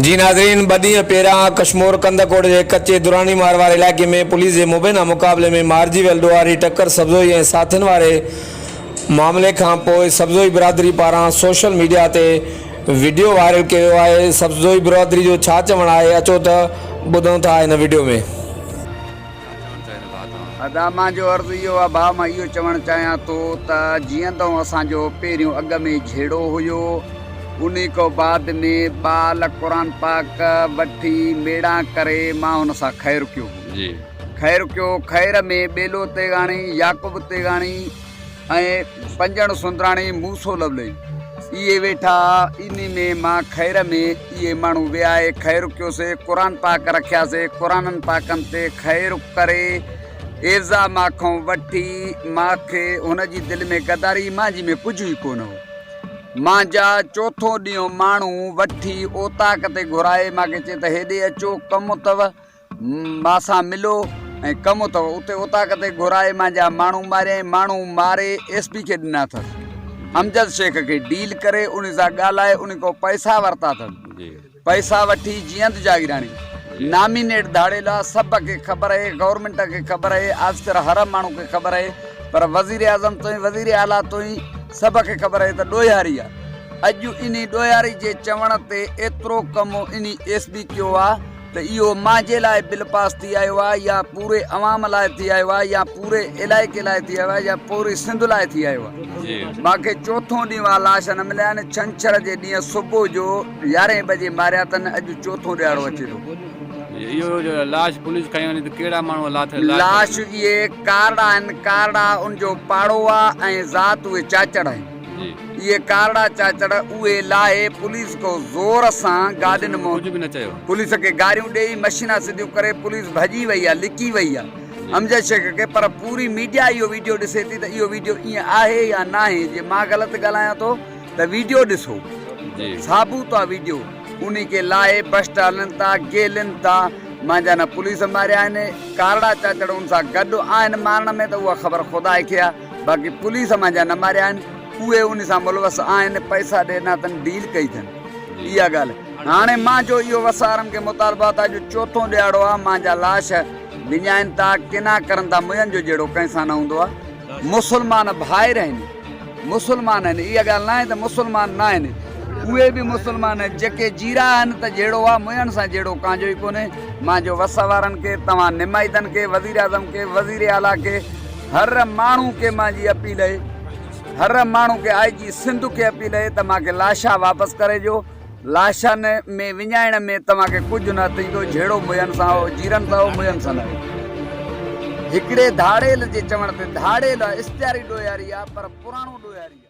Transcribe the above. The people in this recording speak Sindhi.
جي ناظرين ٻه ڏينهن پهريان ڪشمور ڪنڌڪوٽ جي ڪچي دراني مار واري علائقي ۾ پوليس جي مبينا مقابلي ۾ مارجي ويل ڏوهاري ٽڪر سبزوئي ۽ ساٿين واري معاملي کان پوء سبزوئي برادري پاران سوشل ميڊيا تي وڊيو وائرل ڪيو ويو آهي سبزوئي برادري جو ڇا چوڻ آهي اچو ته ٻڌون ٿا هن وڊيو ۾. ادا مانجو عرض اهو آ ڀاء مان اهو چوڻ چاهيان ٿو ته جيئندئون اسان جو پهريون اڳ ۾ جهيڙو هيو انهي کان بعد ۾ ٻال قرآن پاڪ وٺي ميڙان ڪري مان هن سان خير ڪيو هو خير ڪيو خير ۾ ٻيلو تيغاڻي يعقوب تيغاڻي ۽ پنجڻ سندراڻي موسو لولئي اهي ويٺا انهي ۾ مان خير ۾ اهي ماڻهو ويهائي خير ڪيوسي قرآن پاڪ رکياسي قرآنن پاڪن تي خير ڪري عيوضا مان کان وٺي مان کي هن جي دل ۾ غداري مان جي ۾ ڪجهه ئي ڪونه هو مان جا چوٿون ڏينهن ماڻهو وٺي اوطاق تي گهرائي مان کي چي ته هيڏي اچو ڪم اٿو مان سان ملو ۽ ڪم اٿو. اتي اوطاق تي گهرائي مانجا ماڻهو ماريائين. ماڻهو ماري ايس پي کي ڏنا اٿس. امجد شيخ کي ڊيل ڪري انهي سان ڳالهائي انهي کان پئسا ورتا اٿس. پئسا وٺي جيئند جاگيراڻي نامينيٽ ڌاڙيل آ سڀ کي خبر اهي گورنمينٽ کي خبر اهي آفيسر هر ماڻهو کي خبر اهي پر وزير اعظم توئين وزير اعليٰ توئين سڀ کي خبر اهي ته ڏوهياري آ. اڄ انهي ڏوهياري جي چوڻ تي ايترو ڪم انهي ايس پي ڪيو آ. ته اهو مانجي لاء بل پاس ٿي آيو آهي يا پوري عوام لاء ٿي آيو آهي يا پوري علائقي لاء ٿي آيو آهي يا پوري سنڌ لاء ٿي آيو آهي. مان کي چوٿون ڏينهن اها لاش نه مليا آهن، ڇنڇر جي ڏينهن صبح جو يارهين بجي ماريا اٿن، اڄ چوٿون ڏهاڙو اچي ٿو. اهو جو لاش پوليس کڻي وڃي ته ڪهڙا ماڻهو لاٿل لاش لاش اهي ڪارڙا آهن، ڪارڙا ان جو پاڙو آهي ۽ ذات اهي چاچڙ آهن. اهي ڪارڙا چاچڙ اهي لاهي پوليس کو زور سان گاڏين مون پوليس کي گاريون ڏيئي مشينا سڌيون ڪري پوليس ڀڄي وئي آ لڪي وئي آ امجد شيخ کي پر پوري ميڊيا اهو ويڊيو ڏسي ٿي ته اهو ويڊيو ائين آهي يا ناهي جي مان غلط ڳالهايان ٿو ته ويڊيو ڏسو ثابوت آ ويڊيو انهي کي لاهي بسٽ هلن ٿا گيلن ٿا مانجا نه پوليس ماريا آهن ڪارڙا چاچڙ ان سان گڏ آهن مارڻ ۾ ته اها خبر خدا کي آ. باقي پوليس مانجا نه ماريا آهن اهي ان سان ملوث آهن پئسا ڏنا اٿن ڊيل ڪئي اٿن اها ڳالهه هاڻي مانجو اهو وسارن کي مطالبو آهي ته اڄ چوٿون ڏهاڙو آهي مانجا لاش وڃائن ٿا ڪنا ڪرن ٿا مين جو جهڙو ڪنهن سان نه هوندو آهي مسلمان ڀائر آهن مسلمان آهن اها ڳالهه نه آهي ته مسلمان نه آهن اهي به مسلمان آهن جيڪي جيرا آهن ته جهيڙو آهي مين سان جهيڙو ڪانجو ئي ڪونهي مانجو وس وارن کي توهان نمائندن کي وزيراعظم کي وزير اعليٰ کي هر ماڻهو کي مان جي اپيل اهي هر ماڻهو کي آء جي سنڌ کي اپيل اهي ته مان کي لاشا واپس ڪري ڏيو لاشن ۾ وڃائڻ ۾ توهان کي ڪجهه نه ٿيندو جهيڙو مين سان هو جيرن سان هو مين سان نه هو هڪڙي ڌاڙيل جي چوڻ تي ڌاڙيل آ اشتهاري ڏوهياري آ پر پراڻو ڏوهياري آ.